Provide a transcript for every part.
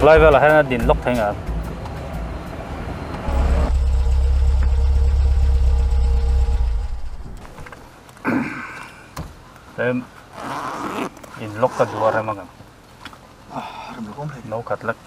Lai velah hian a din lawk thei ngai. Tlem in lawk ka duh a rem ang em? No khat lek.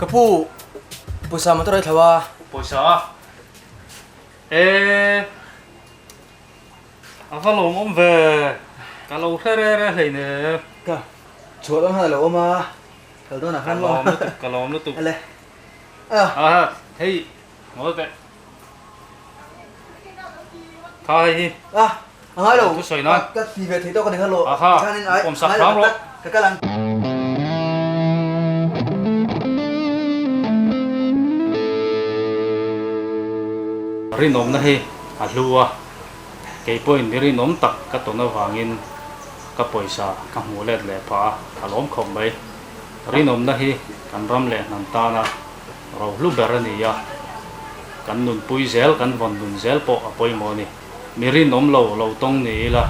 Ka pu, pawisa motor a i thlo a. Pawisa a? E. A va lawmawm ve, ka lo hre re re hlei ne. Ka chhuah dawn khan a lo awm a, kal dawn ah khan maw. Ka lawm lutuk, ka lawm lutuk. Ale. A hei ngawi teh. Tha hei hi. A, a ngai lo. Thu sawi nan. Ka ti ve thei tawk a ni kha lo. Aha, awm sak hram rawh. Ka kal ang. Rinawmna hi a hlu a, kei pawhin mi rinawm tak ka tawn avangin ka pawisa ka hmuh let leh phah a, ka lawm khawp mai. Rinawmna hi kan ram leh hnam tana rohlu ber a ni a, kan nunpui zel, kan vawn nun zel pawh a pawimawh a ni. Mi rinawm lo lo tawng ni ila.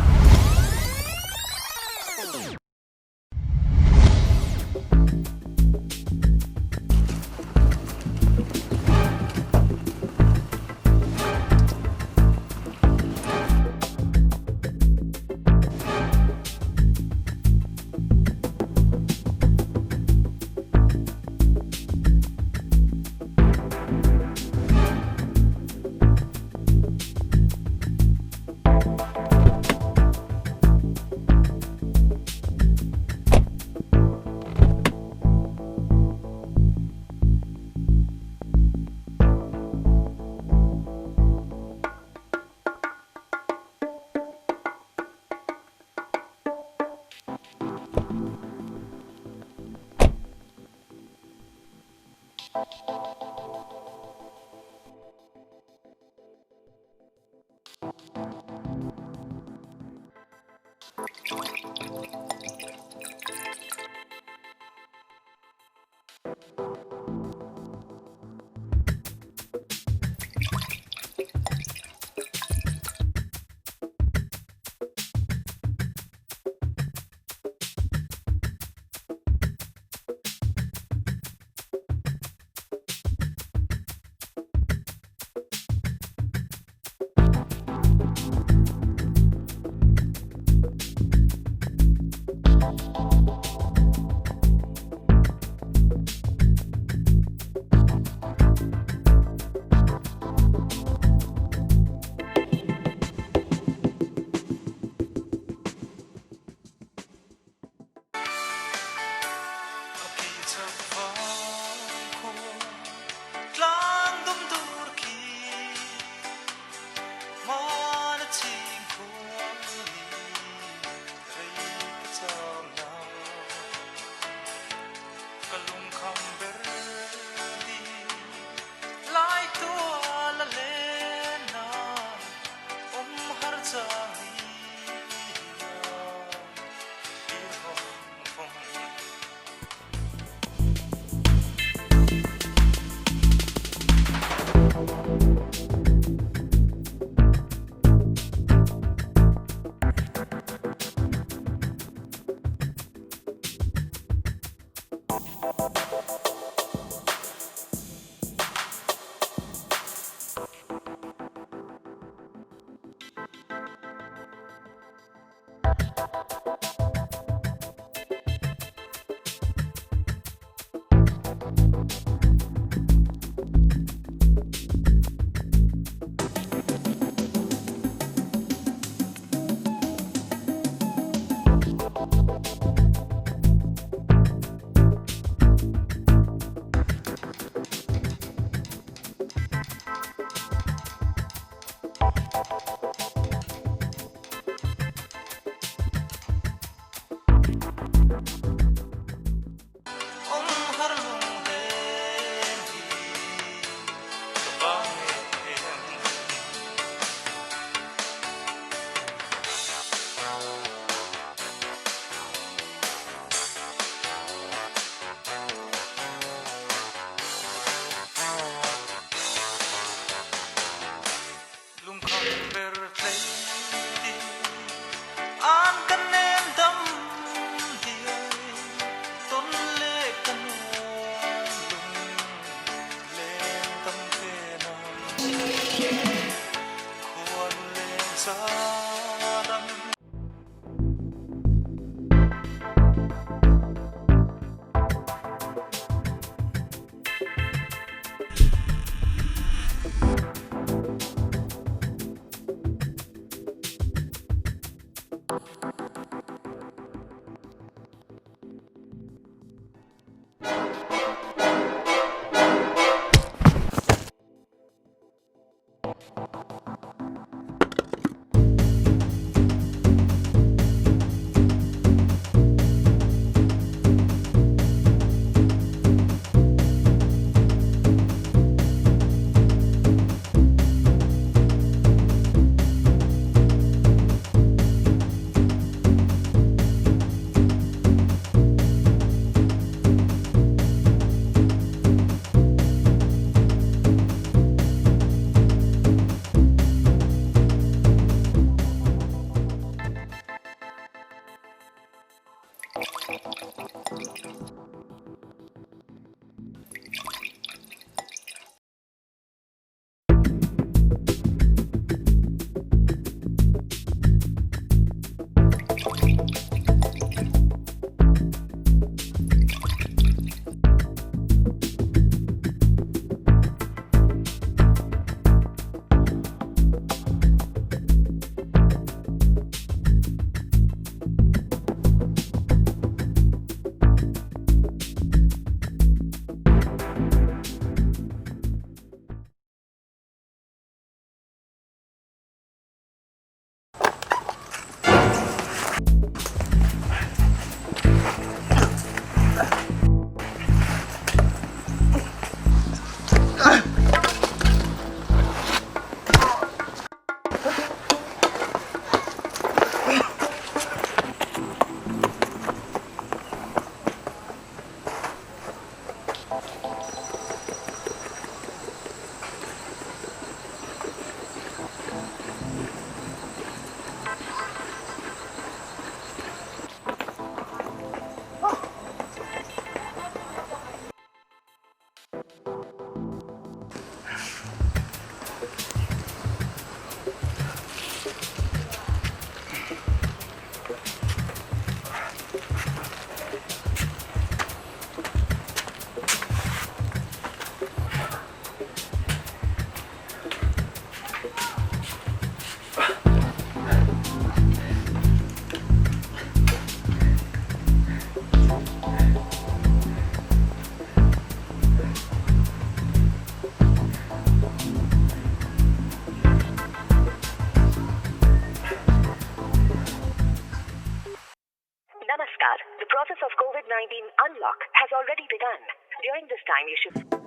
of COVID-19 unlock has already begun. During this time you should.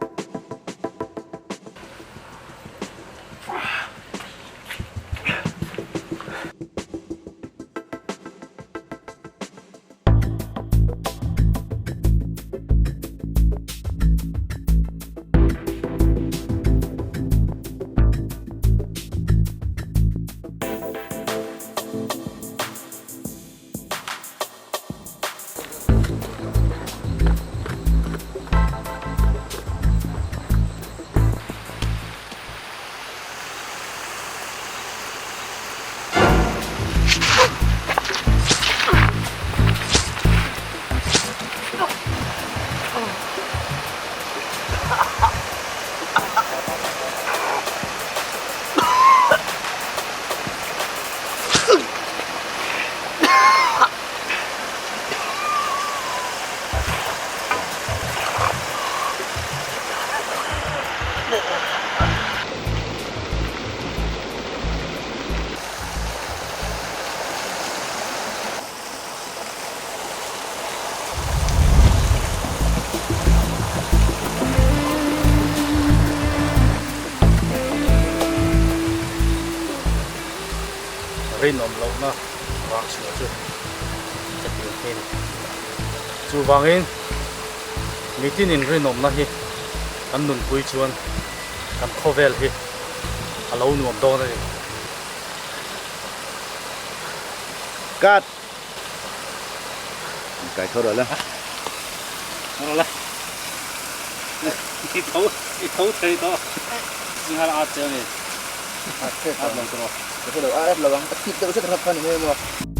Rinawm lohna vang chhuah chu ka ti ang hi a ni. Chuvangin mitinin rinawmna hi kan nunpui chuan kan khawvel hi a lo nuam dawn a ni. Cut! Kai tho rawh le. Tho rawh le. I tho i tho thei tawh. Singhal a at che a ni. At lo tawh. Ka hre lo, a at lo ang. A thik deuh zet ringawt kha a ni mai a maw.